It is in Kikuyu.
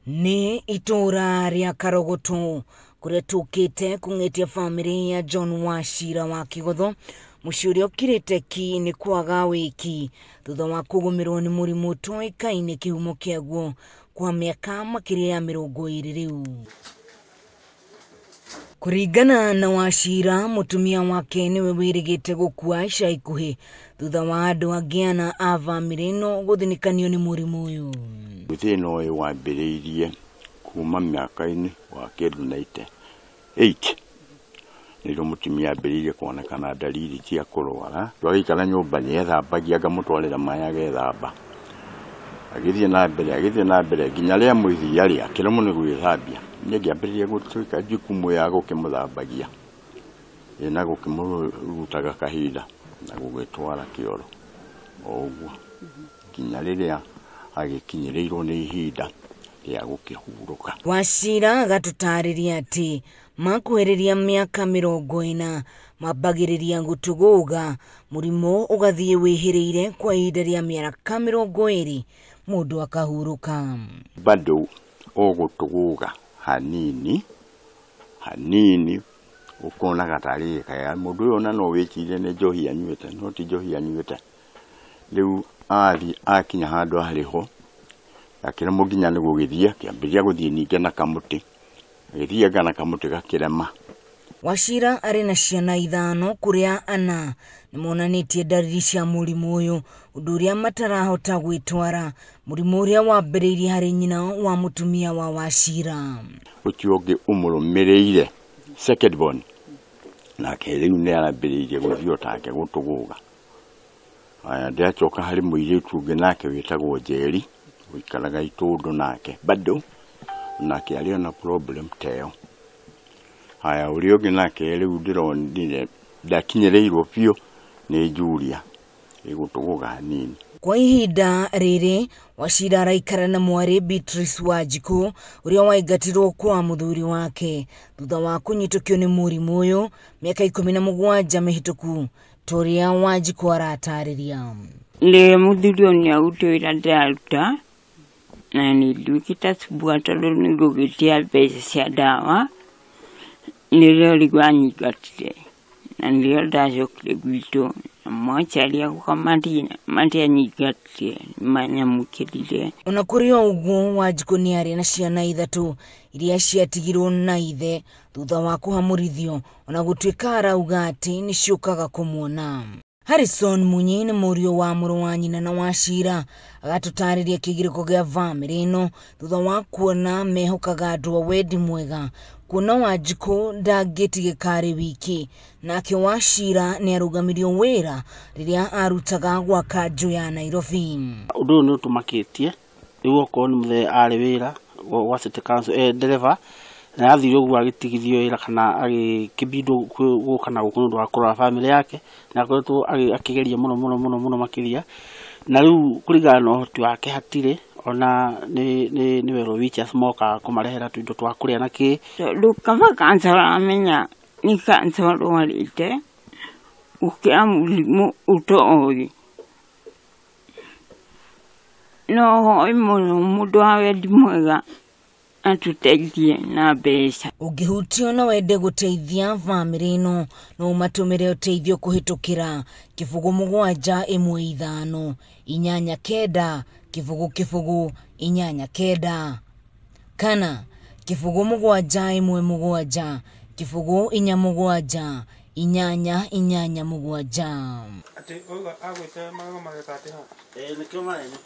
Nĩ itũũra rĩa Karogoto kũrĩa tũkĩte kũng'etia bamĩrĩ ya John Wachira wa Kĩgotho, mũciĩ ũrĩa ũkirĩte ki nĩ kwaga wĩki thutha wa kũgũmĩrwo nĩ mũrimũ ũtoĩkaine kĩhumo kĩaguo kwa mĩaka makĩria ya 20 rĩu. Kũringana na Wachira, mũtumia wake nĩwe wĩrĩgĩte gũkua ica ikuhĩ thutha wa andũ angĩ ana a bamĩrĩ ĩno gũthinĩkanio nĩ mũrimũ ũyũ. Thĩna ũyũ wambĩrĩirie kuma mĩaka-inĩ wa kĩndũ 98 nĩrĩo mũtumia ambĩrĩirie kuonekana ndariri cia kũrwara. Twagĩikara nyũmba nĩethambagia, ngamũtwarĩra maĩ agethamba, agĩthiĩ na mbere agĩthiĩ na mbere nginya rĩa mũthia rĩ akĩremwo nĩ gwĩthambia. Niĩ ngĩambĩrĩria gũtuĩka jukumu ya gũkĩmũthambagia na gũkĩmũrutaga kahinda na gũgĩtwara kĩoro o ũguo nginya rĩrĩa agĩkinyĩrĩirwo nĩ ihinda rĩa gũkĩhurũka. Wachira agatũtarĩria atĩ makuhĩrĩria mĩaka 40 mambagĩrĩria gũtũgũga, mũrimũ ũgathiĩ wĩhĩrĩire kwa ihinda rĩa mĩaka 20 mũndũ akahurũka. Bado ũgũtũgũga hanini hanini ũkonaga tarĩ kaya mũndũ ũyũ ona no wĩcirie nĩ njohi anyuĩte, no ti njohi anyuĩte. Rĩu athiĩ akinya handũ harĩ ho akĩremwo nginya nĩ gũgĩthiĩ, akĩambĩrĩria gũthiĩ ningĩ na kamũtĩ, agĩthianga na kamũtĩ gakĩrema. Wachira arĩ na ciana 5 kũrĩa 4 nĩmonanĩtie ndariri cia mũrimũ ũyũ, ũndũ ũrĩa matarahota gwĩtwara, mũrimũ ũrĩa wambĩrĩirie harĩ nyina wa mũtumia wa Wachira. Ũcio ũngĩ ũmũrũmĩrĩire second born nake rĩu nĩ arambĩrĩirie gũthiĩ o take gũtũgũga. Aya, ndĩracoka harĩ mũirĩtu ũngĩ nake wĩtagwo Njeri ũikaraga Itũndũ nake bado nake arĩ ona problem ta ĩyo. Haya, ũrĩa ũngĩ nake rĩu ndĩronire ndakinyĩrĩirwo biũ nĩ Julia ĩgũtũgũga hanini. Kwa ihinda rĩrĩ Wachira araikara na mwarĩ Beatrice Wanjikũ ũrĩa waingatirwo kwa mũthuri wake thutha wa kũnyitũkio nĩ mũrimũ ũyũ mĩaka 17 mĩhĩtũku, ta ũrĩa Wanjikũ aratarĩria. Rĩrĩa mũthuri ũyũ nĩarutire wĩra ndĩraruta na nĩ nduĩkĩte cubua tondũ nĩ ngũgĩtia mbeca cia ndawa, nĩrĩo rĩu anyingatire na nĩrĩo ndacokire gwitũ na mwaciari akwa matianyingatire, nĩmanyamũkĩrire. Ona kũrĩ o ũguo, Wanjikũ nĩ arĩ na ciana 3 iria ciatigirwo na ithe thutha wa kũhamũrithio, ona gũtuĩka arauga atĩ nĩciũkaga kũmuona. Harrison Munyi nĩ mũriũ wa mũrũ wa nyina na Wachira, agatũtarĩria kĩgirĩko gĩa bamĩrĩ ĩno thutha wa kuona mehokaga andũ a wendi mwega, kuona Wanjikũ ndangĩtigĩka arĩ wiki, nake Wachira nĩ arũgamirio wĩra rĩrĩa arutaga gwa kanjũ ya Nairobi. Ũndũ ũyũ nĩ ũtũmakĩtie rĩu okorwo nĩ mũthee arĩ wĩra gwa City Council ndereba na athire ũguo agĩtigithio wĩra kana agĩkĩbindwo gũka na gũkũ nĩ ũndũ wa kũrora bamĩrĩ yake, na akoretwo akĩgeria mũno mũno mũno mũno makĩria, na rĩu kũringana na ũhoti wake hatirĩ ona nĩ well wishers mokaga kũmarehera tũindo twa kũrĩa na kĩ. Tondũ kaba kanca ũramenya nĩ kanca ũrwarĩte gũkĩra mũrimũ ũtoĩ. No hoe mũno mũndũ wa wendi mwega atũteithie na mbeca. Ũngĩhutio na wende gũteithia bamĩrĩ ĩno no ũmatũmĩre ũteithio kũhĩtũkĩra 0 7 1 5 8 9 0 0 8 9 kana 0 7 1 7 0 4 7 8 8 7. Atĩ auga agwĩte magego mageka atĩ ha? Nĩkĩo marĩ.